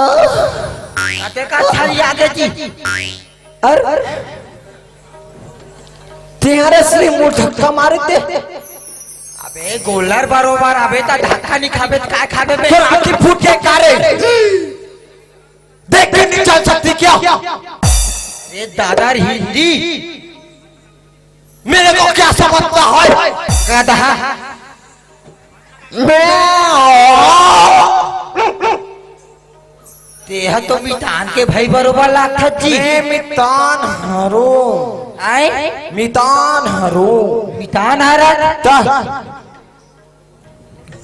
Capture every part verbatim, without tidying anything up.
अते का छल आगे जी। अरे, तेरे असली मुंह धक्का मारे ते। अबे गोलर बरोबर, अबे ता धक्का नहीं खाबे त काय खाबे बे? तोर आँखी फूट के का रे? देख के नहीं चल सकती क्या? अरे दादा रे हिंदी। मेरे को क्या समझता है? गधा। मैं तेहा तो मितान के भाई बरोबर लागथस जी। मैं मितान हरो। आय? मितान हरो। मितान हरा? त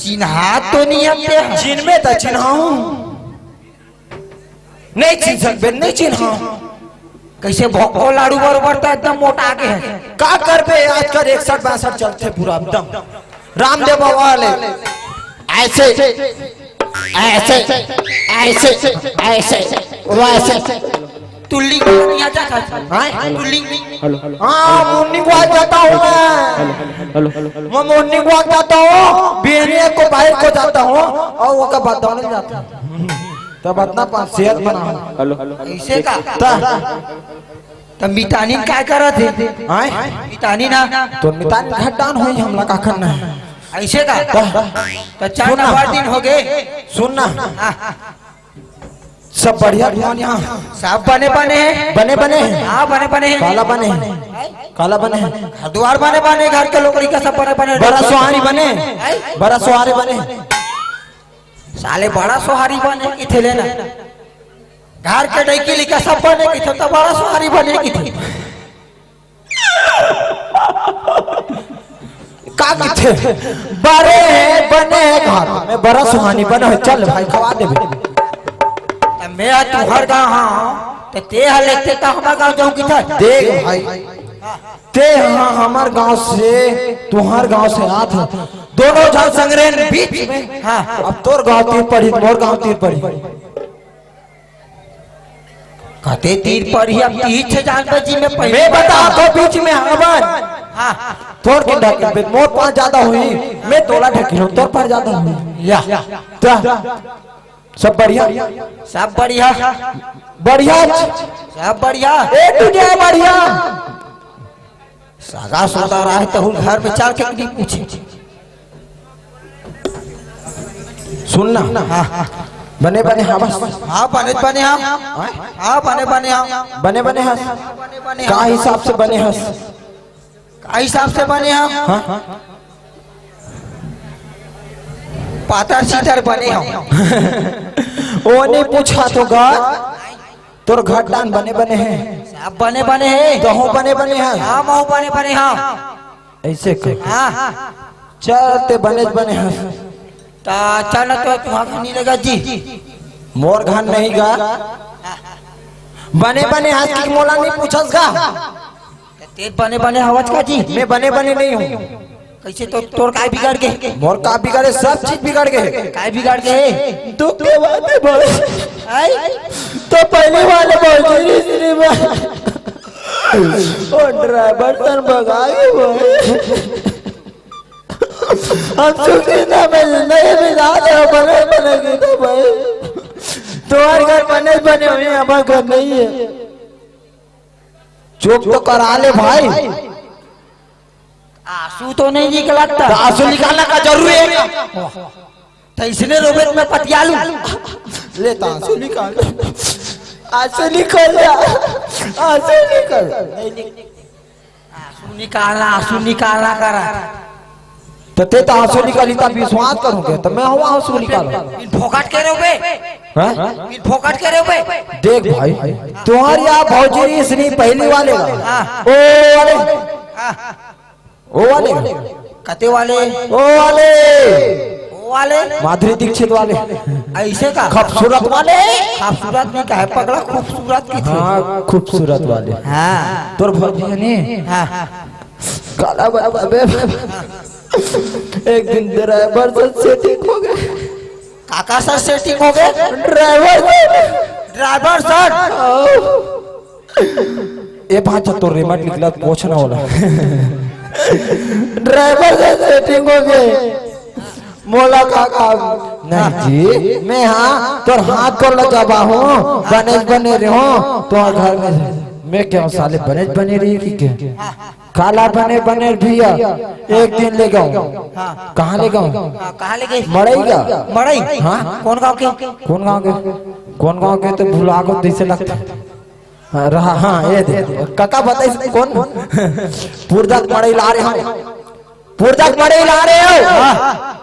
चिन्हा तो नहीं आते हैं। चिन्हबे त चिन्हाऊं। नहीं चिन्ह सकबे, नहीं चिन्हा। कैसे भोको लाड़ू बरोबर त एकदम मोटा आगे है। का करबे, आजकल इकसठ बासठ चलथे पूरा एकदम। रामदेव बाबा वाले। ऐसे, ऐसे, ऐसे, ऐसे, वैसे। तुल्ली को नहीं आता था। हाँ? तुल्ली। Hello, hello. हाँ, morning walk जाता हूँ मैं। Hello, hello, hello. मैं morning walk जाता हूँ, बिहनिया को बाहर को जाता हूँ और वो का बताने जाता हूँ। तब अपना पास सेहत बना। Hello, hello. ऐसे का? ता। त मितानिन काय करत हे? आय? मितानिन ना? तो मितानिन घटान होई, हमला का करना है? ऐसे का? त, त चार सुन ना। नंबर दिन हो गए। सुन ना। हाँ। सब बढ़िया दुआन यहाँ। सब बने बने हैं। बने बने हैं। हाँ, बने बने हैं। काला बने हैं। काला बने हैं। घर दुआर बने बने, घर के लोग लइका सब बने बने। बड़ा सोहारी बने। हैं? बड़ा सोहारी बने। साले बड़ा सोहारी बने किथे लेना। घर के लइकी लइका सब बने किथे, तो बड़ा सोहारी बने किथे। का किथे? बड़े हैं, बने हैं घर में, बड़ा सोहारी बने हो। चल भाई, खवा देबे। त मैं तुहर गाँव हाँ, त ते ह लेते त हमर गाँव जाऊँ किथे? देख भाई, ते हाँ हमर गाँव से, तुहर गाँव से आत ह। दोनों झन संग रहेन बीच में। हाँ। अब तोर गाँव तीर पड़ी, मोर गाँव तीर पड़ी। कते तीर पड़ी, अब तीर छे जान बजी में पहले मैं बता तो बीच में हवन। हाँ। तोर के ढकेल बे, मोर पास ज्यादा हुई, मैं तोला ढकेलूं, तोर पास ज्यादा हुई। या। त, सब बढ़िया? सब बढ़िया। बढ़िया? सब बढ़िया। A to Z बढ़िया। सगा सोदर आए तहु घर में चल के नहीं पूछे। सुन ना। हाँ, हाँ। बने बने हाँ बस। हाँ, बने बने हाँ। हाँ? हाँ, बने बने हाँ। बने बने हाँ। बने बने का हाँ। हिसाब से बने हस? का हिसाब से बने हाँ? हाँ? पातर सीतर बने हाँ। ओ नहीं पूछा तो गा। तोर घर डान बने बने हे। सब बने बने हे। तहूँ बने बने हस। हाँ, महूँ बने बने हाँ। ऐसे कर। हाँ। चल ते बने बने हस। ता चल न तो तुहां घर नहीं लेगा जी। मोर घर नहीं गा। बने बने हस कि मोला नहीं पूछस गा। ते बने बने हवच का जी। मैं बने बने नहीं हूँ। कैसे तो तोर काय बिगड़ गे? मोर का बिगड़े, सब चीज बिगड़ गे। काय बिगड़ गे? दुख के बात है भाई। आई? तो पहली वाले भौजी री श्रीमान। ओ ड्राइवर तन भगा गे भाई। हम सुखी ना मिल, नहीं मिला दे, बने बने की तो भाई। तुम्हारे घर बने बने हुए, हमारे घर नहीं है। चुप तो करा ले भाई। आंसू तो नहीं निकलता। तो आंसू निकालना का जरूरी है क्या? तो इसने रोबे तो मैं पतिया लूं। ले तो आंसू निकाल। आंसू निकल जा। आंसू निकल। आंसू निकालना, आंसू निकालना करा। तो ते तो आंसू निकाली, तब विश्वास करोगे, तो मैं हूँ आंसू निकालूं। इन फोकट के रोबे। हाँ? इन फोकट के रोबे। देख भाई, तुम्हारी आप भौजी री श्री पहली वाले का। हाँ। ओ वाले। हाँ। ओ वाले। कते वाले? ओ वाले। ओ वाले? माधुरी दीक्षित वाले। ऐसे का? खूबसूरत वाले। खूबसूरत नहीं कहे पगला, खूबसूरत की थी। हाँ, खूबसूरत वाले। हाँ। तोर भौजी है नी? हाँ। काला बाबा बे। एक दिन ड्राइवर से सेटिंग हो गए। काका से सेटिंग हो गए? ड्राइवर से। ड्राइवर से? हाँ। ए भांचा, तोर रेमट निकला, पोछ ना होला। ड्राइवर से सेटिंग हो गए। मोला का काम? नहीं जी, मैं हाँ तोर हाथ गोड़ ला दबाहूँ, बने बने रहूँ तोर घर में। मैं कहूँ साले बने बने रही कि के? काला बने बने भैया, एक दिन ले गऊँ। हाँ। कहाँ ले गऊँ? हाँ, कहाँ ले गए? मड़ई का। मड़ई? हाँ। कौन गाँव के? कौन गाँव के? कौन गाँव के तो भुला गो जैसे लगता। हाँ, रहा, हाँ, ये दे। काका बताइस कौन? पुरदा के मड़ई ला रहे हो। पुरदा के मड़ई ला रहे हो।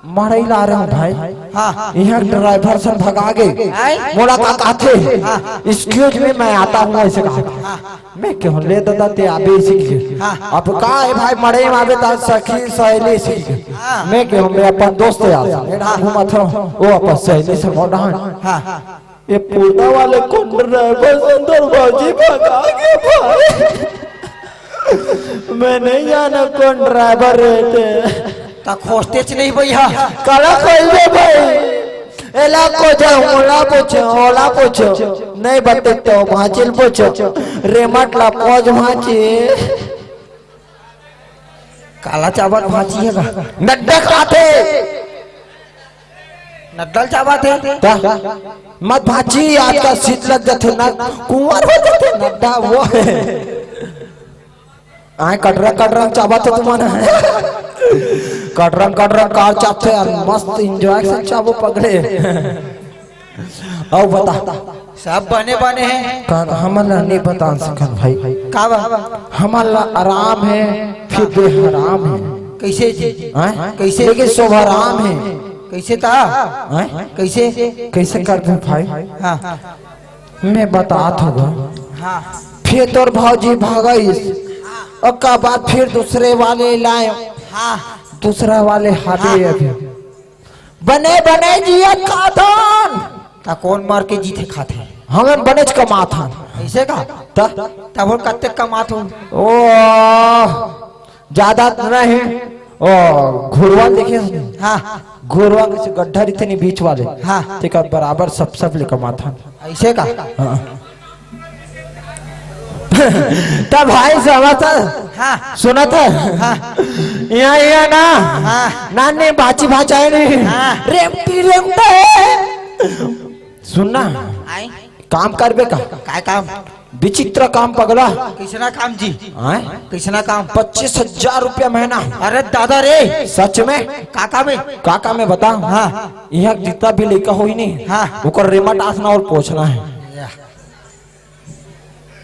मड़ई ला रहे हो भाई। हाँ। यहाँ ड्राइवर से भगा गए। आय? मोला का कहते? हाँ। "Excuse me, मैं आता हूँ," ऐसे कहा। हाँ। मैं कहूँ, "ले दादा, ते आबे सीख ले।" हाँ। अब का है भाई, मड़ई में आबे ता सखी सहेली सीख। हाँ। मैं कहूँ, "मैं अपन दोस्त यार से हाँ। घूमत हूँ, वो अपन सहेली से मोड़ा है।" हाँ। ये पुरदा वाले कौन ड्राइवर से तोर भौजी भगा के भाई? मैं नहीं जाना कौन ड्राइवर रहते। ता खोजतेच नहीं भैया। काला खोजबे भाई? एला खोजा, ओला पूछो, ओला पूछो। नहीं बते तो भांचिल पूछो। रेमट ला खोज भांची। काला चाबत भांची हे का? नड्डा खाथे। नड्डा ल चाबत हे। ता, मत भांची, आजकल शीत लग जाथे ना, कुंवर हो जाथे, नड्डा वो है। आय कटरंग कटरंग चाबत हे तुमन। कटरंग कटरंग कार चाबथे यार, मस्त enjoy से चाबो पगले। अउ बता। सब बने बने हैं। का हमन ला नहीं बता सकन भाई। का बा? हमन ला आराम है, फिर बेहराम है। कैसे जी? हैं? कैसे? लेकिन शोभाराम है। कैसे ता? हैं? कैसे? कैसे कर दे भाई? हाँ। मैं बतात हूँ। हाँ। फिर तोर भौजी भागइस, ओकर बाद फिर दूसरे वाले लाए, हाँ। दूसरा वाले हाबे हाँ। अभी। बने बने जियत खाथन। ता कौन मर के जीथे खाथे? हमन बनेच कमाथन। ऐसे का? त? तब वो कत्ते कमात हो? ओ, ज्यादा नहीं। ओ, घुरवा देखे? हाँ। घुरवा के गड्ढा रहिथे नी बीच वाले। हाँ। तेकर बराबर सब, सब ले कमाथन। ऐसे का? हाँ। तब भाई समझ हाँ। सुनत है? हाँ। यहाँ, यहाँ ना। हाँ। नानी बाची भाचा है नहीं। हाँ। रेमटी रेमटा है। सुनना। आई। काम करबे का? काय काम? विचित्र काम पगला। किसना काम जी? आय? किसना काम? पच्चीस हजार रुपया महीना। अरे दादा रे। सच में? का काम है? का काम है बता? हाँ। यहाँ जितना भी लड़का होई नहीं, हाँ। ओकर रेमट आसना और पोछना है। या।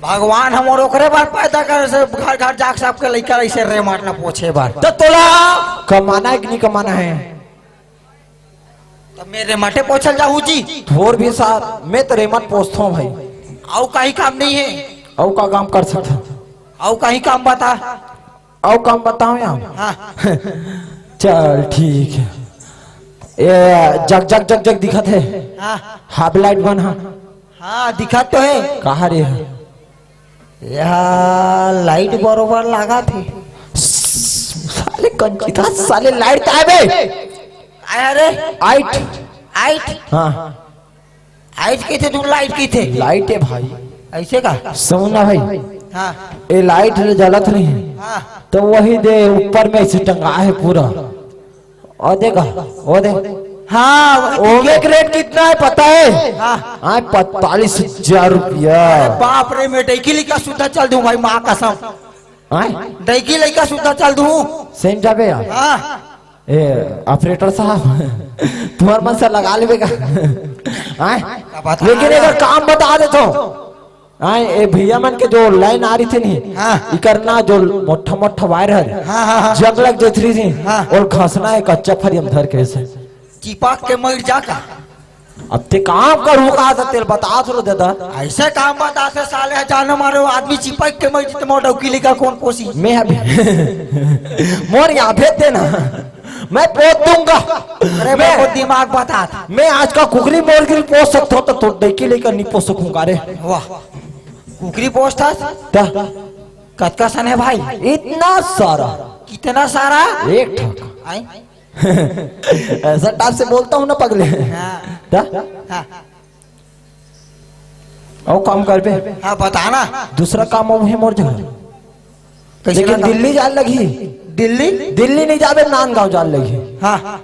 भगवान हमर ओकरे बर पैदा करे से घर घर जाके सबके लइका ऐसे रेमट ला पोछे बर। तो तोला कमाना है कि नहीं कमाना है? तब मैं रेमटे पोछल जाहू जी। तोर भी साथ, मैं तो रेमट पोछथों भाई। अउ कहीं काम नहीं है? अउ का काम कर सकता? अउ कहीं काम बता। अउ काम बताओ यार। हाँ। चल ठीक है। ए, जग जग जग जग दिखत है। हाँ। हाफ लाइट बन हा। हाँ, दिखत तो है। कहाँ रे है? यहाँ लाइट बरोबर लगा थे। साले कंचिता, साले लाइट काय बे? आया रे। आइट। आइट। हाँ। आइट कहिथे, तू लाइट कहिथे। लाइट है भाई। ऐसे का? सुन ना भाई। हाँ। ए लाइट ले जलत नहीं। हाँ। तो वही दे ऊपर में ऐसे टंगा है पूरा। और देखा, वो दे। हाँ, वो ओमे के रेट कितना है पता है? हाँ। हाँ, पैंतालीस हजार रुपया। अरे बाप रे, मैं डैकी लइका सुद्धा चल दूं भाई, माँ कसम। हाँ? डैकी लइका सुद्धा चल दूं। सेम जाबे यार। हाँ। ए, ऑपरेटर साहब, तुम्हार मन से लगा लेबे का? हाँ? क्या बात है? लेकिन अगर काम बता देथों, हाँ, ए भैया मन के जो लाइन आ रही थी नहीं, हाँ। इकर ना जो मोटा मोटा वायर है, हाँ, हाँ, हाँ। जंग लग जाती थी, हाँ। और घसना है कच्चा फरियम धर के ऐसे। चिपक के मर जा का? अब ते काम करू का था, तेल बता थोड़ा दादा। ऐसे काम बता से साले, जान मारो आदमी चिपक के मर जीते, मोर डौकी लेकर कौन पोसी? मैं अभी मोर यहाँ भेज देना। मैं पोत दूंगा। अरे मैं, मैं वो दिमाग बता था। मैं आज का कुकरी मोर के पोस सकता हूँ, तो तोर डैकी लइका नहीं पोस सकूंगा रे। वाह, कुकरी पोस था? ता? कतका सन है भाई? इतना सारा। कितना सारा? एक ठक। आई? ऐसा टाइप से बोलता हूँ ना पगले। हाँ। ता? हाँ। अउ काम करबे? हाँ, बताना। दूसरा काम अउ है मोर जगह। कैसे लेकिन काम? दिल्ली जान लगी। दिल्ली? दिल्ली नहीं जाबे, नांदगांव जान लगी। हाँ।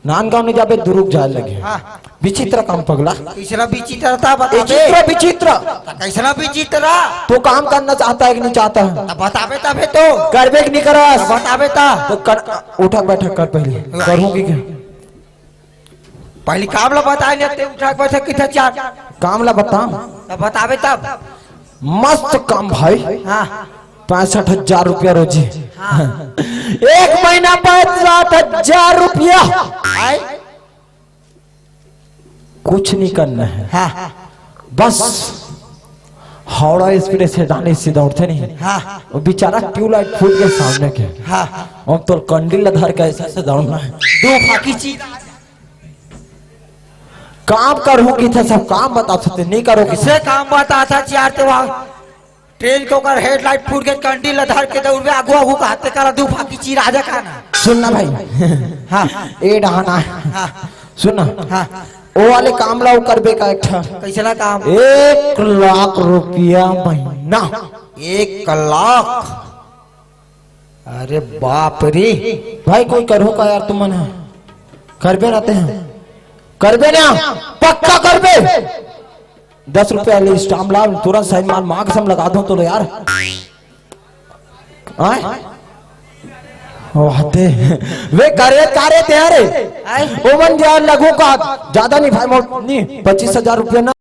नांदगांव नहीं जाबे, दुरुग जाए लगे। हाँ। विचित्र काम पगला। तीसरा विचित्र था, बताबे। विचित्र, विचित्र। त कैसना विचित्र? तू काम करना चाहता है कि नहीं चाहता है? त बताबे तबे तो। करबे कि नहीं करस? त बताबे त। तो कर, उठक बैठक कर पहले। हाँ। करूँगी क्या? पहले काम ला बताए लेते, उठक बैठक किथे चार। काम ला बता। त बताबे तब। मस्त काम भाई। हाँ। पैंसठ हजार रुपया रोजी। हाँ। एक महीना पैंसठ हजार रुपया। आए? कुछ नहीं करना है। हाँ। बस हावड़ा एक्सप्रेस हे जाने से दौड़ते नहीं। हाँ। वो बेचारा ट्यूबलाइट फूट के सामने के। हाँ। और तो कंडील धर के ऐसे ऐसे दौड़ना है। दो फाकी चीज। काम करो किथे, सब काम बता सकते, नहीं करो किथे। से काम बताथस यार ते वहाँ। ट्रेन के ओकर हेडलाइट फूट के कंडील ला धर के दौड़बे, आगू आगू कहते करा दू फाकी चीर आ जा खाना। सुन ना भाई। हाँ। ए डहाना। हाँ। सुन ना। हाँ। ओ वाले काम ला ओ करबे का एक ठा। कैसना काम? एक लाख रुपया महीना। एक लाख? अरे बाप रे। भाई कोई करो का यार तुमन ह? करबे ना ते ह? करबे ना? पक्का करबे? दस रुपया ले स्टाम्प ला, तुरंत साइन मार, माँ कसम लगा दूं तो यार। आय? वाह ते। वे करे, करे ते अरे। आय? ओमन यार लगू का, ज्यादा नहीं भाई, मोट नहीं, पच्चीस हजार रुपया ना।